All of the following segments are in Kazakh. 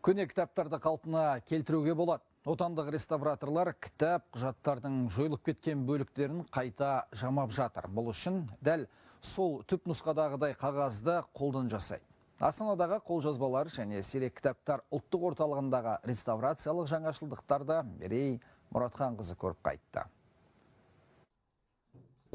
Көне кітаптарды қалпына келтіруге болады. Отандық реставраторлар кітап құжаттардың жойылып кеткен бөліктерін қайта жамап жатыр. Бұл үшін дәл сол түп нұсқадағыдай қағазды қолдан жасайды. Астанадағы қолжазбалар және сирек кітаптар ұлттық орталығындағы реставрациялық жаңашылдықтарды Мерей Мұратханқызы көріп қайтты.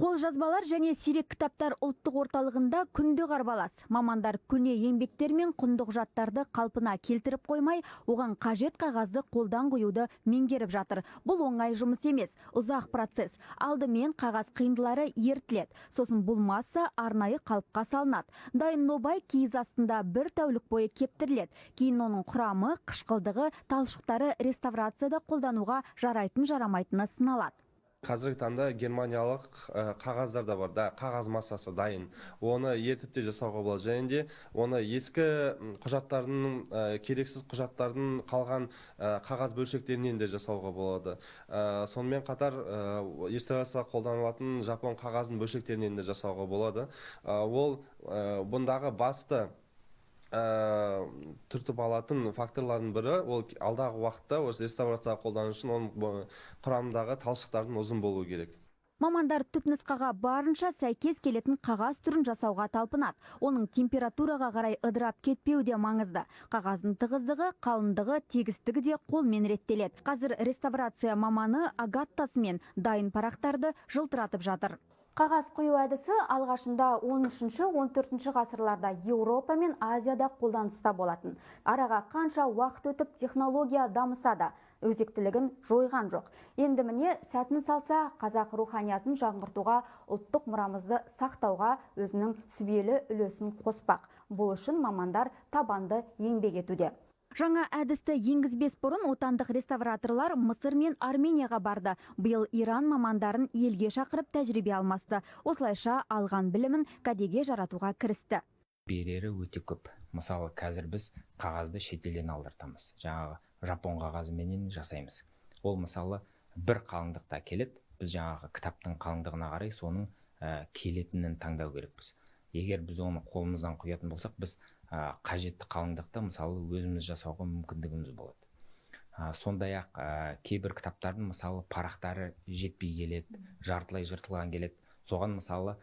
Қолжазбалар және сирек кітаптар ұлттық орталығында күнде қарбалас. Мамандар көне еңбектер мен құнды құжаттарды қалпына келтіріп қоймай, оған қажет қағазды қолдан құюды меңгеріп жатыр. Бұл оңай жұмыс емес, ұзақ процесс. Алдымен қағаз қиындылары ерітіледі. Сосын бұл масса арнайы қалыпқа салынады. Дайын нобай киіз астында бір тәулік бойы кептіріледі. Кейін оның құрамы, қышқылдығы, талшықтары реставрацияда қолдануға жарайтын жарамайтыны сыналады. Қазіргі таңда германиялық қағаздар да бар, да, қағаз массасы дайын. Оны ертіп те жасауға болады. Және де оны ескі құжаттардың, керексіз құжаттардың қалған қағаз бөлшектерінен де жасауға болады. Сонымен қатар реставрацияға қолданылатын жапон қағазының бөлшектерінен де жасауға болады. Ол бұндағы басты түртіп алатын факторлардың бірі, ол алдағы уақытта осы реставрацияға қолдану үшін оның құрамындағы талшықтардың ұзын болуы керек. Мамандар түпнұсқаға барынша сәйкес келетін қағаз түрін жасауға талпынады. Оның температураға қарай ыдырап кетпеуі де маңызды. Қағаздың тығыздығы, қалыңдығы, тегістігі де қолмен реттеледі. Қазір реставрация маманы агат тасымен дайын парақтарды жылтыратып жатыр. Қағаз құю әдісі алғашында 13-ші, 14-ші ғасырларда Еуропа мен Азияда қолданыста болатын. Араға қанша уақыт өтіп технология дамыса да, өзектілігін жойған жоқ. Енді міне сәтін салса, қазақ руханиятын жаңғыртуға, ұлттық мұрамызды сақтауға өзінің сүбелі үлесін қоспақ. Бұл үшін мамандар табанды еңбек етуде. Жаңа әдісті енгізбес бұрын отандық реставраторлар Мысыр мен Арменияға барды. Биыл Иран мамандарын елге шақырып тәжірибе алмасты. Осылайша алған білімін кәдеге жаратуға кірісті. Берері өте көп. Мысалы, қазір біз қағазды шетелден алдыртамыз. Жаңағы жапон қағазыменен жасаймыз. Ол мысалы бір қалыңдықта келеді. Біз жаңағы кітаптың қалыңдығына қарай соның келетінін таңдау керекпіз. Егер біз оны қолымыздан құятын болсақ, біз қажетті қалыңдықты мысалы өзіміз жасауға мүмкіндігіміз болады. Сондай-ақ кейбір кітаптардың мысалы парақтары жетпей келеді, жартылай жыртылған келеді. Соған мысалы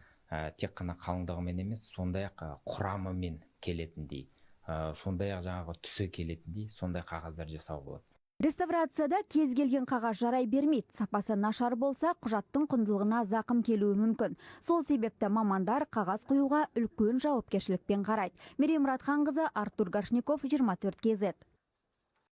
тек қана қалыңдығымен емес, сондай-ақ құрамымен келетіндей, сондай-ақ жаңағы түсі келетіндей сондай қағаздар жасауға болады. Реставрацияда кез келген қағаз жарай бермейді. Сапасы нашар болса, құжаттың құндылығына зақым келуі мүмкін. Сол себепті мамандар қағаз құюға үлкен жауапкершілікпен қарайды. Мерей Мұратханқызы, Артур Горшников, 24 KZ.